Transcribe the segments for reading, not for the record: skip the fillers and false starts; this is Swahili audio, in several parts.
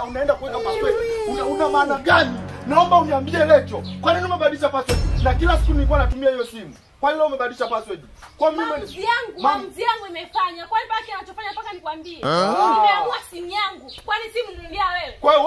unaenda kuweka password. Una maana gani? Naomba uniambie Lecho. Kwa nini umebadilisha password? Na kila siku nilikuwa natumia hiyo simu. Kwa nini umebadilisha password? Kwa mimi maamuzi yangu imefanya. Kwa nini baki anachofanya mpaka nikwambie? Nimeamua simu yangu. Kwani simu ninunulia wewe? Kwa hiyo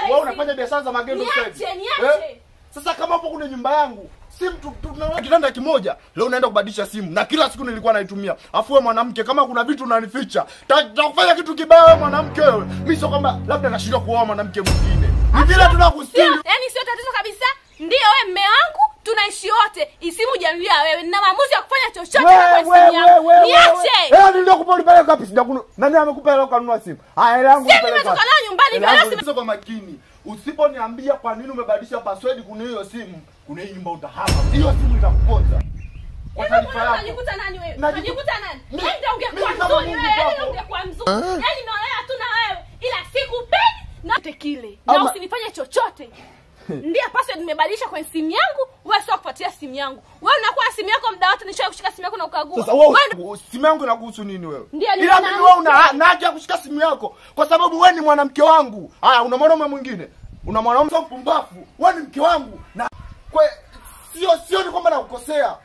wewe unafanya biashara za magendo sasa hivi. Niache. Sasa kama hapo kuna nyumba yangu, simu tuna kitanda kimoja. Leo unaenda kubadilisha simu na kila siku nilikuwa naitumia. Afu wewe mwanamke kama kuna vitu unanificha, takufanya kitu kibaya wewe mwanamke wewe. Mimi sio kwamba labda nashindwa kuoa mwanamke mwingine. Ni vile tunakusiri. Yaani sio tatizo kabisa. Ndio wewe mume wangu, tunaishi wote. Isimu hujanunulia wewe. Nina maamuzi ya kufanya chochote kwa simu yangu. Niache. Hela nilikupa ulipeleka wapi? Sijakunu. Nani amekupa hela ukanunua simu? Haya hela yangu nilipeleka. Simu imetoka nayo nyumbani bila simu. Kwa makini. Usiponiambia kwa nini umebadilisha password kuna hiyo simu, kuna hii nyumba utahama. Hiyo simu itakuponza. Kwa taarifa yako. Unajikuta nani wewe? Unajikuta nani? Ndio ungekuwa mzuri wewe, ungekuwa mzuri. Yaani naolea tu na wewe ila sikupendi na kile. Na usinifanye chochote. Ndio password nimebadilisha kwenye simu yangu, wewe sio kufuatia simu yangu. Wewe unakuwa simu yako muda wote, nishawahi kushika simu yako na ukagua. Sasa wewe simu yangu inakuhusu nini wewe? Ila mimi wewe una haki ya kushika simu yako kwa sababu wewe ni mwanamke wangu. Haya, una mwanaume mwingine. Una mwanaume mpumbavu. Wewe ni mke wangu na kwa sio ni kwamba nakukosea.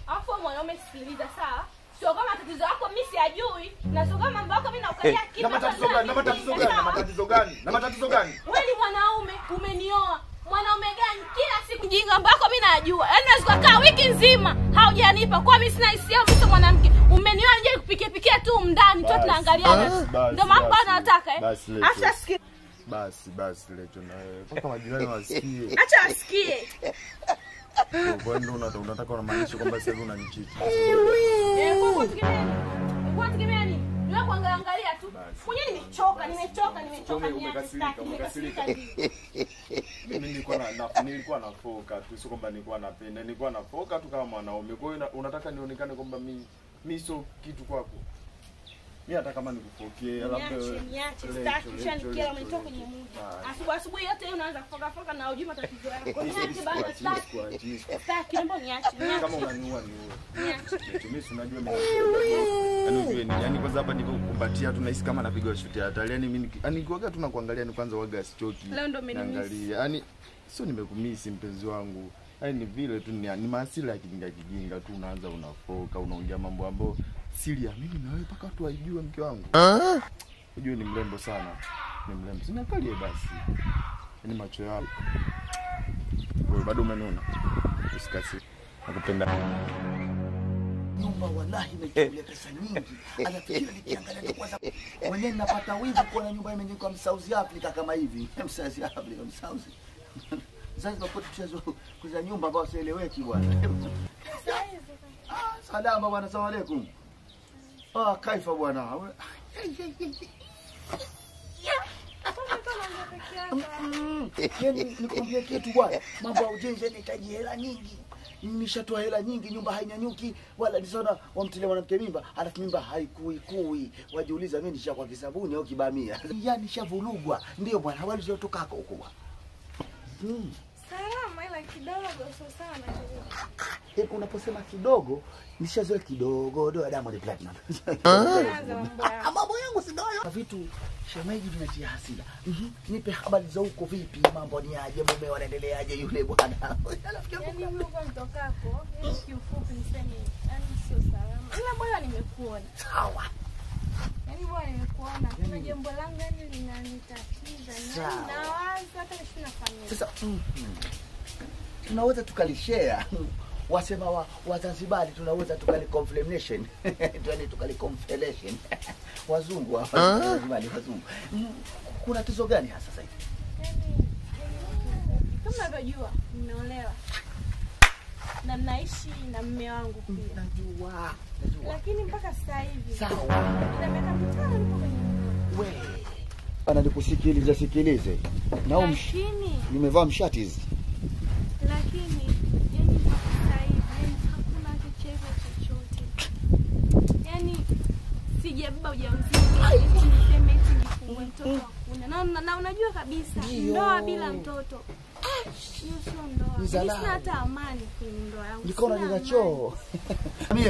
Afu mwanaume sikiliza sawa? Sio kama tatizo lako mimi siyajui na sio kama mambo yako mimi naukalia kitu. Na matatizo gani? Na matatizo gani? Na matatizo gani? Na matatizo gani? Wewe ni mwanaume, umenioa. Mwanaume gani kila siku jinga mambo yako mimi najua. Yaani unaweza kukaa wiki nzima haujanipa. Kwa mimi sina hisia, mimi sio mwanamke. Umenioa nje kupikia pikia tu ndani tu tunaangaliana. Ndio mambo anataka eh. Acha sikia. Basi Lecho na wewe. Mpaka majirani wasikie. Acha wasikie. Kwa nini unataka unamaanisha kwamba sasa hivi unanichiti? Kwa kutegemea nini? Ni kuangalia tu. Mwenyewe nimechoka. Umekasirika. Mimi nilikuwa nafoka tu, sio kwamba nilikuwa napenda. Nilikuwa nafoka tu kama mwanaume. Kwa hiyo unataka nionekane kwamba mimi sio kitu kwako. Mimi hata kama nikupokee labda niache sitaki ushanikera umetoka kwenye muda. Asubuhi yote hiyo unaanza kufoka foka na hujui matatizo yako. Niache bana sitaki. Sitaki naomba niache. Kama unaniua niue. Niache. Mimi si unajua mimi. Yaani ujue ni yaani kwanza hapa nilipokukumbatia tu nahisi kama napigwa shoot ya hatari. Yaani mimi yaani nikiwaga tu nakuangalia ni kwanza waga sichoki. Leo ndo umenimiss. Yaani sio nimekumisi mpenzi wangu. Yaani ni vile tu ni maasili ya kijinga kijinga tu unaanza unafoka unaongea mambo ambayo siri ya mimi na wewe mpaka watu waijue mke wangu. Unajua ni mrembo sana. Ni mrembo. Sina basi. Yaani macho yako. Wewe bado umenuna. Usikasi. Nakupenda. Nyumba wallahi imechukulia pesa nyingi. Anafikiri nikiangalia kwanza mwenyewe ninapata wivu kuona nyumba imejengwa South Africa kama hivi. South Africa, South. Sasa tunapotea tuchezo kwa nyumba ambayo sieleweki bwana. Salama bwana, asalamu alaykum. Ah, kaifa bwana. Yaani nikwambia kitu bwana, mambo ya ujenzi yanahitaji hela nyingi. Nimeshatoa hela nyingi, nyumba hainyanyuki wala nisona wamtilia mwanamke mimba, alafu mimba haikuikui. Wajiuliza mimi nishakuwa kisabuni au kibamia. Yaani nishavurugwa. Ndio bwana, habari zilizotokako huko bwana. Salama ila kidogo sio sana. Hebu unaposema kidogo, nishazoea kidogo do Diamond Platinum. Mambo yangu si ndio hayo. Vitu shemeji vinatia hasira. Nipe habari za huko vipi, mambo ni aje, mume anaendeleaje yule bwana? Yaani huko nitokako, yaani kiufupi niseme yaani sio salama. Ila bwana nimekuona. Sawa. Yaani bwana nimekuona. Kuna jambo langu yaani linanitatiza. Yaani nawaza hata sina familia. Sasa tunaweza tukalishare. Wasema Wazanzibari tunaweza tukali confirmation. Yaani tukali confirmation. Wazungu wa Wazanzibari wazungu. Kuna tatizo gani hasa sasa hivi? Yaani kama unavyojua nimeolewa. Na naishi na mume wangu pia. Najua. Lakini mpaka sasa hivi. Sawa. Ina miaka 5 nipo kwenye ndoa. Wewe. Bana nikusikilize sikilize. Na nimevaa mshati hizi. Lakini yani mpaka sasa hivi hakuna kicheko chochote. Yaani sijabeba ujauzito. Niseme eti nifungue mtoto hakuna. Na unajua kabisa ndoa bila mtoto Hiyo sio ndoa. Mimi sina hata amani kwenye ndoa yangu. Nikaona nina choo. Mimi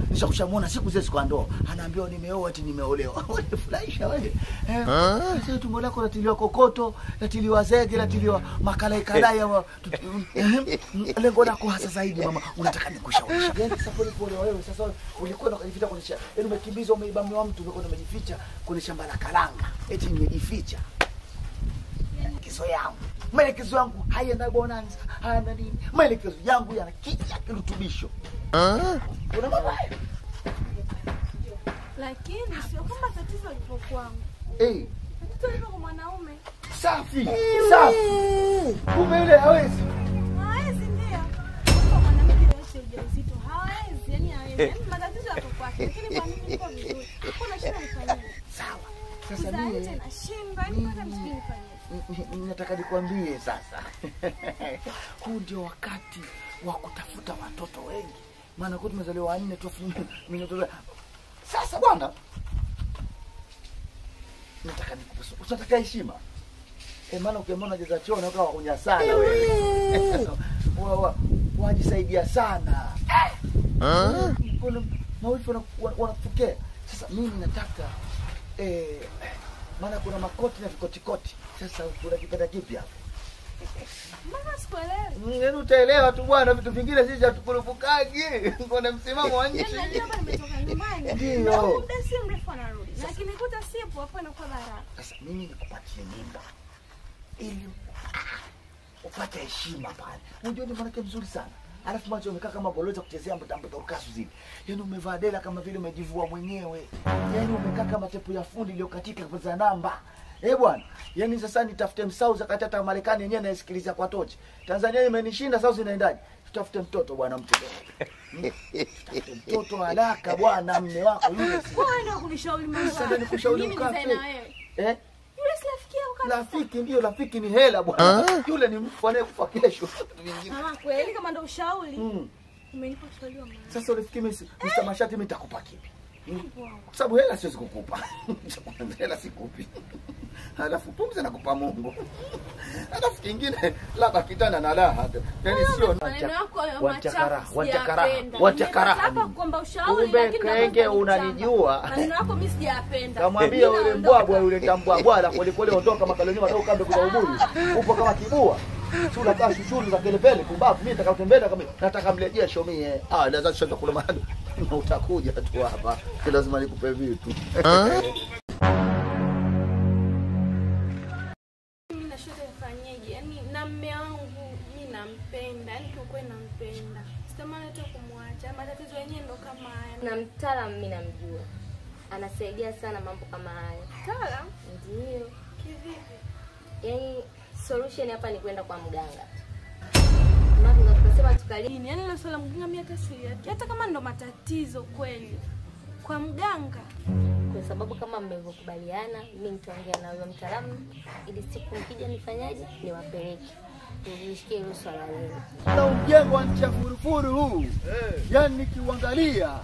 nishakushamuona siku zile siku ndoa. Anaambiwa nimeoa ati nimeolewa. Unafurahisha wewe. Sasa tumbo lako latiliwa kokoto, latiliwa zege, latiliwa makalai kalai ya lengo lako hasa zaidi mama, unataka nikushauri. Yaani sasa pole wewe sasa ulikuwa unajificha kwenye shamba. Yaani umekimbizwa umeiba mume wa mtu umekuwa umejificha kwenye shamba la karanga. Eti nimejificha. Maelekezo yangu. Maelekezo yangu hayana bonanza, hayana nini. Maelekezo yangu yana kila kirutubisho. Kuna mambo hayo. Lakini sio kama tatizo lipo kwangu. Tatizo lipo kwa mwanaume. Safi, safi. Kumbe yule hawezi. Hawezi ndio. Kwa mwanamke yote ujauzito hawezi, yani hawezi. Yaani matatizo yako kwake. Lakini kwa mimi niko vizuri. Hakuna shida nifanyie. Sawa. Sasa mimi nashinda, yani mpaka msijui nifanyie. Nataka nikwambie sasa. Huu ndio wakati wa kutafuta watoto wengi. Maana kwa tumezaliwa wanne tu mimi. Sasa bwana, nataka nikupe. Unataka heshima? Maana ukiamua unajaza choo na ukawa kunya sana wewe. Wajisaidia sana. Na wewe wanakupokea. Sasa mimi nataka maana kuna makoti na vikotikoti. Sasa kuna kipenda kipi hapo? Mbona sikuelewi? Yaani utaelewa tu bwana, vitu vingine sisi hatukurupukaji. Kuna msimamo wa nchi. Najua hapa nimetoka nyumbani. Ndio. Muda si mrefu anarudi. Na akinikuta sipo hapo inakuwa baraka. Sasa mimi nikupatie mimba ili upate heshima pale. Unajua ni mwanamke mzuri sana. Alafu macho umekaa kama bolota kuchezea mtambo ukasu zile. Yaani umevaa dela kama vile umejivua mwenyewe. Yaani umekaa kama tepu ya fundi iliyokatika kwa namba. Bwana, yaani sasa nitafute msauza kati hata Marekani yenyewe naisikiliza kwa tochi. Tanzania imenishinda sasa inaendaje? Tutafute mtoto bwana mtoto. Tutafute mtoto haraka bwana mume wako yule. Wewe ndio kunishauri mimi. Sasa nikushauri ukafe. Yule si rafiki yako kabisa. Rafiki ndio, rafiki ni hela bwana. Yule ni mfu anayekufa kesho. Vitu vingine. Mama kweli kama ndio ushauri. Umenipa ushauri wa maana. Sasa ulifikiri mimi Mr. Mashati mimi nitakupa kipi? Kwa sababu hela siwezi kukupa. Hela sikupi. Alafu pumzi nakupa Mungu. Alafu kingine labda kitanda na raha. Yaani sio wanchakara. Nataka kuomba ushauri Kumbe lakini kenge unanijua. Maneno yako mimi sijayapenda. Kamwambia yule mbwabwa yule tambwabwa la pole pole ondoka makaloni madogo kambe kwa uburi. Upo kama kibua. Sura kama shushuru za kelepele kumbavu mimi nataka kutembea kama nataka mrejesho mie. Ah lazima sasa kula mahali. Na utakuja tu hapa. Lazima nikupe vitu. Mimi nashoka nifanyeje? Yaani na mume wangu mimi nampenda, yaani kiukweli nampenda. Sitamani hata kumwacha. Matatizo yenyewe ndo kama haya. Na mtaalamu mimi namjua. Anasaidia sana mambo kama haya. Mtaalamu? Ndio. Kivipi? Yaani solution hapa ni kwenda kwa mganga. Maana tunasema tukalini. Yaani ile swala mganga mimi hata siliaki. Hata kama ndo matatizo kweli. Kwa mganga. Kwa sababu kama mlivyokubaliana, mimi nitaongea na huyo mtaalamu ili siku mkija nifanyaje niwapeleke. Nijishikie hilo swala lenu. Na mjengo wa nchi ya furufuru huu. Yaani nikiuangalia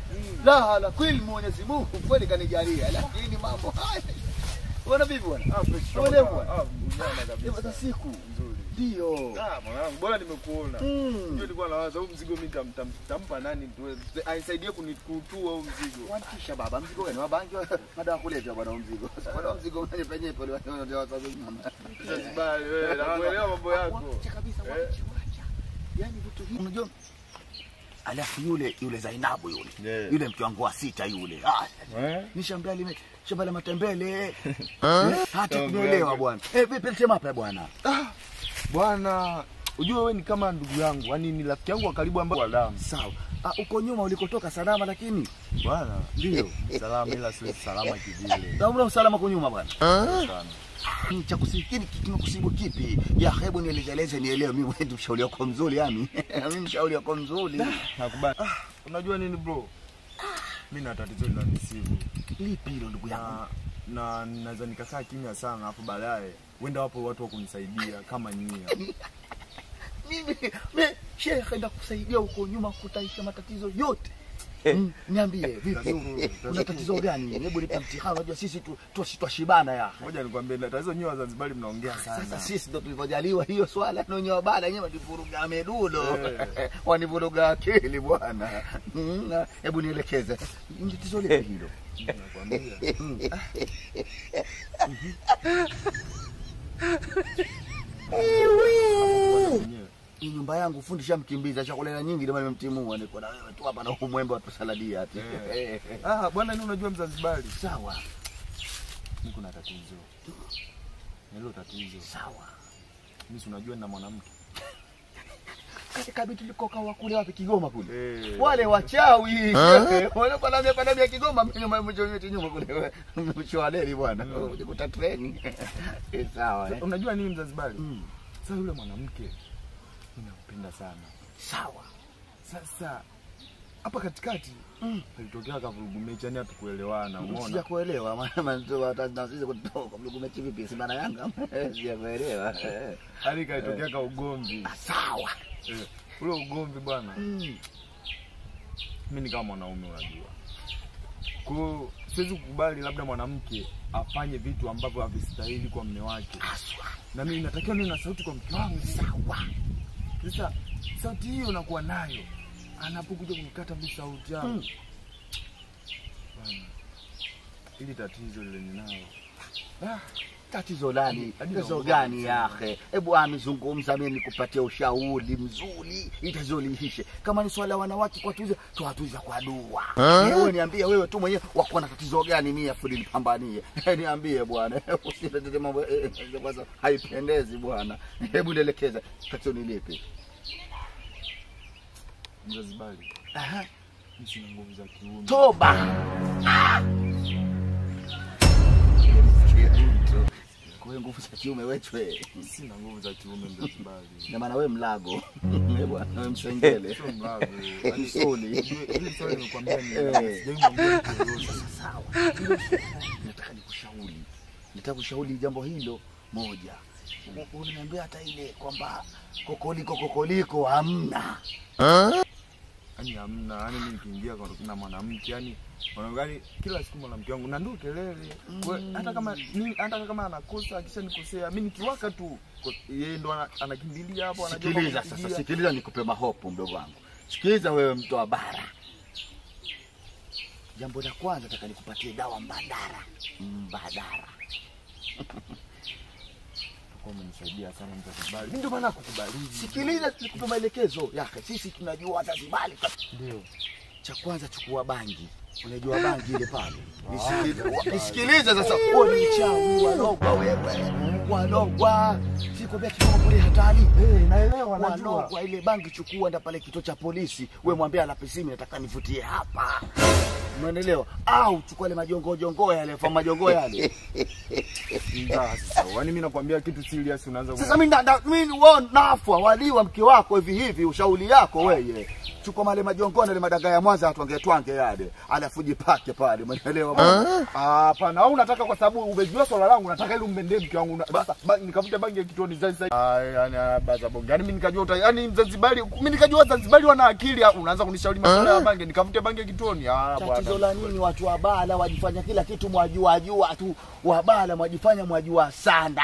raha la kweli Mwenyezi Mungu kweli kanijalia. Lakini mambo haya. Bwana vipi bwana? Bwana bwana. Unaona kabisa. Sasa siku nzuri. Ndio. Mwanangu bora nimekuona. Ndio nilikuwa nawaza huu mzigo mimi nitampa nani anisaidie kunikutua huu mzigo. Wantisha baba, mzigo gani? Wabangi madawa kulevya bwana huu mzigo. Bwana mzigo unanyepenyepe wale ndio wazazi mama. Sasa bali wewe nakuelewa mambo yako. Wacha kabisa wacha wacha. Yaani vitu hivi unajua. Alafu yule Zainabu yule. Yeah. Yule mke wangu wa sita yule. Nishambia lime shamba la matembele. Hata kunielewa bwana. Vipi sema hapa bwana. Bwana, unajua wewe ni kama ndugu yangu, yaani ni rafiki yangu wa karibu ambaye wa damu. Sawa. Uko nyuma ulikotoka salama lakini? Bwana, ndio. Salama ila sio salama kivile. Na usalama kwa nyuma bwana. Sana. Cha kusikini kimekusibu kipi? Ya hebu nieleze nielewe mimi wewe mshauri wako mzuri yani. Mimi mshauri wako mzuri. Nakubali. Unajua nini bro? Mimi na tatizo linanisibu. Lipi hilo ndugu yangu? Na naweza nikakaa kimya sana alafu baadaye wenda wapo watu wa kunisaidia kama nyie. Mimi shekhe ndakusaidia huko nyuma kutaisha matatizo yote. Niambie vipi? Una tatizo gani? Hebu nipe mtihani. Unajua sisi twashibana ya. Ngoja nikwambie tatizo nyinyi Wazanzibari mnaongea sana. Sasa sisi ndo tulivyojaliwa hiyo swala na nyinyi wabala nyinyi wanivuruga medulo. Wanivuruga akili bwana. Hebu nielekeze. Ni tatizo lipi hilo? Nakwambia. Hii nyumba yangu fundi shamkimbiza chakula nyingi ndio maana nimemtimua niko na wewe tu hapa na mwembe wa tusaladia ati. Ah bwana ni unajua Mzanzibari. Sawa. Niko na tatizo. Nilo tatizo. Sawa. Mimi si unajua nina mwanamke. Katika bitu likoka kule wapi Kigoma kule. Wale wachawi. Wale kwa nambia Kigoma nyuma nyuma kule. Mchoaleli bwana. Ujikuta treni. Sawa. Unajua nini Mzanzibari? Sasa yule mwanamke ninampenda sana. Sawa. Sasa hapa katikati alitokea kavurugu mechi yani hatukuelewana umeona? Sijakuelewa maana ndio sisi kutoka vurugu mechi vipi si maana Yanga? Sijakuelewa. Hadi kaitokea ka ugomvi. Sawa. Ule ugomvi bwana. Mimi ni kama mwanaume unajua. Kwa hiyo siwezi kukubali labda mwanamke afanye vitu ambavyo havistahili kwa mume wake. Aswa. Na mimi natakiwa niwe na sauti kwa mke wangu. Sawa. Sasa sauti hiyo nakuwa nayo anapokuja kunikata mimi sauti yangu. Bwana. Ili tatizo lile ninalo. Tatizo lani? Tatizo gani yahe? Hebu amezungumza mimi nikupatie ushauri mzuri tatizo liishe. Kama ni swala wanawake kwa tuuza, tuwatuza kwa dua. Wewe niambie wewe tu mwenyewe wako na tatizo gani mimi afu nilipambanie. Niambie bwana. Usilete mambo kwanza haipendezi bwana. Hebu nielekeza tatizo ni lipi? Mzanzibari. Mimi sina nguvu za kiume. Toba. Kwa hiyo nguvu za kiume wewe. Sina nguvu za kiume Mzanzibari. Na maana wewe mlago. Bwana wewe msengele. Sio mlago. Msuli. Hili swali nimekuambia ni sijaimwambia mtu yoyote. Sawa. Nataka nikushauri. Nataka kushauri jambo hilo moja. Unaniambia hata ile kwamba kokoliko kokoliko hamna. Yaani hamna, yaani mimi nikiingia kwa na mwanamke, yaani mwanamke kila siku mwanamke wangu na ndio kelele. Kwa hata kama mimi hata kama anakosa akishanikosea, mimi nikiwaka tu yeye ndo anakimbilia hapo anajua. Sikiliza sasa, sikiliza nikupe mahopo mdogo wangu. Sikiliza wewe mtu wa bara. Jambo la kwanza nataka nikupatie dawa mbadala. Mbadala. Umenisaidia sana Mzanzibari. Mimi ndio maana nakukubali. Sikiliza nikupe maelekezo yake. Sisi tunajua Wazanzibari. Ndio. Cha kwanza chukua bangi. Unajua bangi ile pale. Nisikilize sasa. Wewe ni mchawi walogwa wewe. Walogwa. Sikwambia kidogo kule hatari. Naelewa najua. Walogwa ile bangi chukua nda pale kituo cha polisi. Wewe mwambie anapesimi nataka nivutie hapa. Umeelewa? Au chukua ile majongo jongo yale, fa majongo yale. Sasa, yaani mimi nakwambia kitu serious unaanza. Sasa mimi mimi wao nafwa waliwa mke wako hivi hivi ushauri yako wewe. Chukua male majongo na ile madaga ya Mwanza atwange twange yale. Alafu jipake pale, umeelewa bwana? Hapana, au unataka kwa sababu umejua swala langu nataka ili umbendee mke wangu. Sasa nikavute bangi ya kituoni sasa. Yaani baza bonge. Yaani mimi nikajua yaani Mzanzibari, mimi nikajua Zanzibari wana akili, unaanza kunishauri masuala ya bangi, nikavute bangi ya kituoni. Bwana. Tatizo la nini watu wa bara wajifanya kila kitu mwajua jua tu. Wa bara mwajifanya mwajua sana.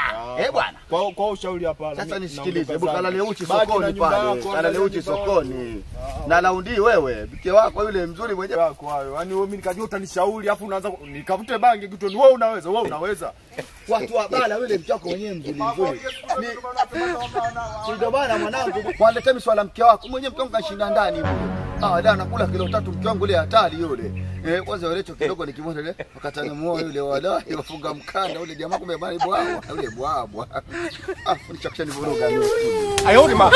Bwana. Kwa ushauri hapana. Sasa nisikilize, hebu kalale uchi sokoni pale. Kalale uchi sokoni. Na laundi wewe, mke wako yule mzuri mwenyewe wako hayo. Yaani wewe mimi nikajua utanishauri afu unaanza nikavute bangi kitu. Wewe unaweza, wewe unaweza. Watu wa bara yule mke wako mwenyewe mzuri mzuri. Ni ndio bana mwanangu, mwalete miswala mke wako. Mwenyewe mke wangu kashinda ndani yule. Da nakula kilo 3 mke wangu yule hatari yule. Kwanza yule kidogo nikimwona yule wakatana muoe yule wala wafunga mkanda yule jamaa kumbe bali bwana yule bwabwa. Fundisha kushanivuruga mimi. Ayoni ma.